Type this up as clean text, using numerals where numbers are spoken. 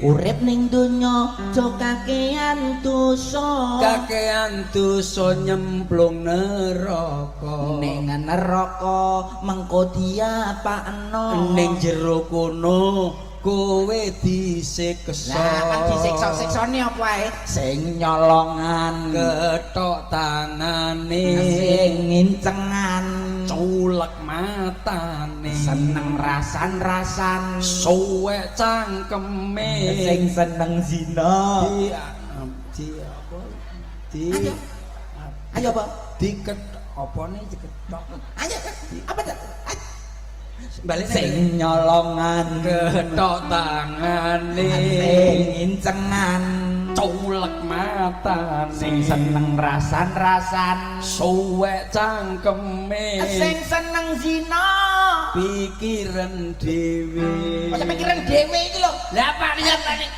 Urip ning donya aja kakean dosa. Kakean dosa nyemplung neraka. Ning neraka mengko diapakno. Ning jero kono kowe disiksa. Lah kan disiksa-siksane apa ae? Sing nyolongan, ketok tangane, sing ngincengan, culek matane, seneng rasan-rasan, suwek cangkeme, sing seneng zina. Di di apa di Ayo. Ayo apa? Diket apa nih diketok? Ayo apa tuh? Balik. Sing nyolongan, ketok tangane, sing ngincengan, culek matane, sing seneng rasan-rasan, suwek cangkeme, sing seneng zina. Pikiran dhewe. Kok pikiran dhewe iki lho. Lah apa nih?